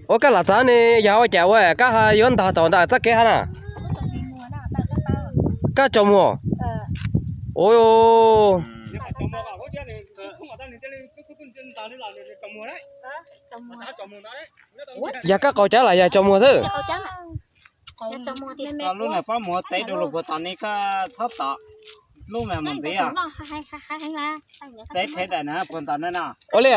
Ua koj lam txav ne, yog ua cas ua koj yuav ntag tau ntawm txoj kev hab na? Koj tsaus muag? Ua, yog koj qaug cawv los yog tsaus muag xwb? Lub no pab mus teb rau lub puag tom ne, koj txhob tom lub me mus ntiav. Teb rhe daim na puag tom ne no. Ua li,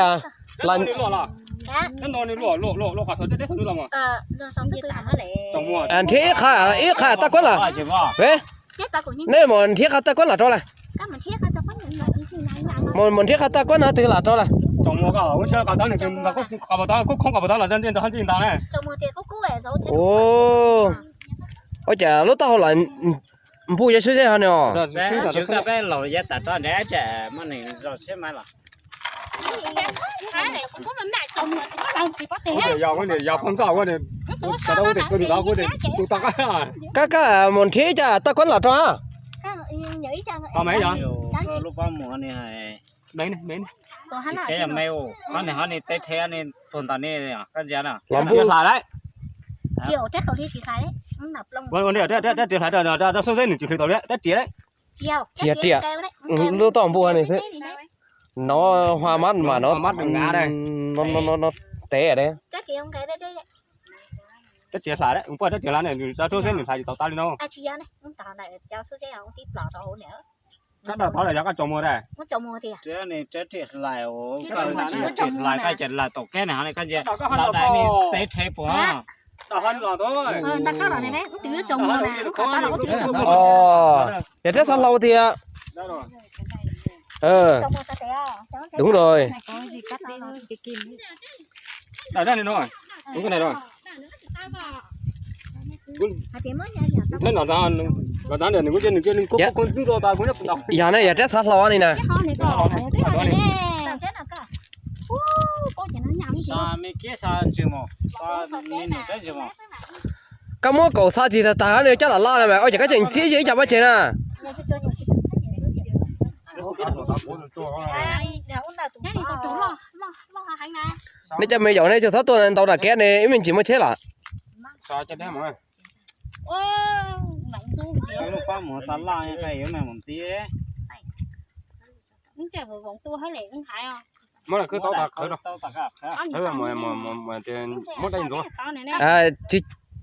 nrhiav ib qho, ib qho taj kuab los. Nej mus nrhiav qhov taj kuab los rau lawm. Mus nrhiav qhov taj kuab no twg los rau lawm. Ua cas lub taub hau los npuj cov suab zeb ho ne os? Koj, koj mus nrhiav cov taj kuab los rau. Los npuj. Tsis yog riam, lub taub hau npuj ne xwb. No hua mab mas no, no tev. Rab riam hlais, rab riam hlais nws rau xwb nws hlais tsis tau tas li no. Koj dam thov los yog koj tsaus muag tas. Rab riam hlais, rab riam hlais koj ces hlais tom keb ne, ho ne koj ntsia, hlais daim ne teb rhe puag. Yog rab xav hlau tiag. Đúng rồi. Yog ne, yog rab xav hlau li na. Koj muab kaum xa tis tag tag ne coj los laj no mas, ua cas koj tseem txib ib co pov tseg na. Nej cov me yaus nej tsuas txhob tuaj ntau nram kev ne, ib me ntsis muaj tsheb lawm.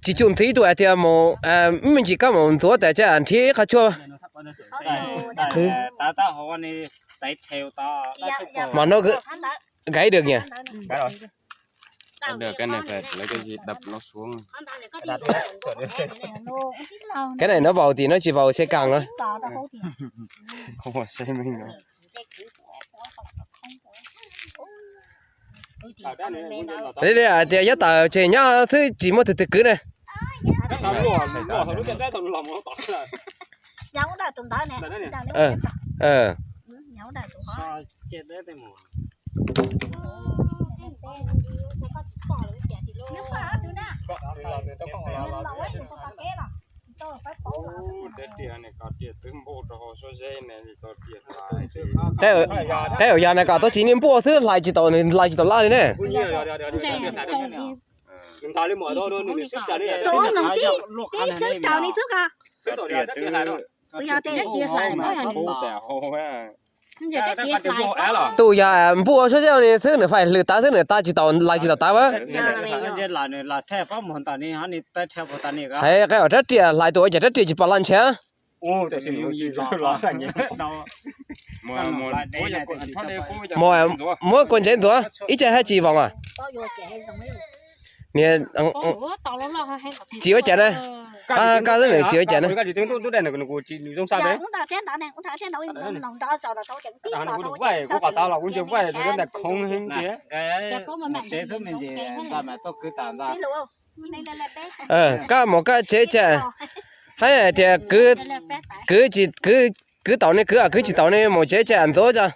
Tsis tsum ntxiv tus hais tias mus, ib me ntsis koj mus ntxuav tas tsam nrhiav ib qho tshuaj. Mas no gãi được nhỉ? Cái này nó vào thì nó chỉ vào xe càng thôi. Không vào xe mình nữa. Tias yav tawm tseg nyob xwb tsis muaj tus twg kwv ne. Tej zaum yog na kom tus tsis niaj npuaj xwb hlais tsis tau, nws hlais tsis tau laj li ne. Tus yog npuaj suab zeb ni xwb nws fais hlwm tawv xwb nws hlais tsis tau, hlais tsis tau tawv. Hais qhia rab riam hlais tus ua cas rab riam tsis pom laj ntshe. Muab kua ntsev ntxuav ib tsam haj tsis voos as. Tsis ua cas na. Koj xwb nws tsis ua cas na. Koj mus koj tsev tsam, hais tias kwv tsis, kwv tau ne kwv, kwv tsis tau ne mus tsev tsam ntxuav tso.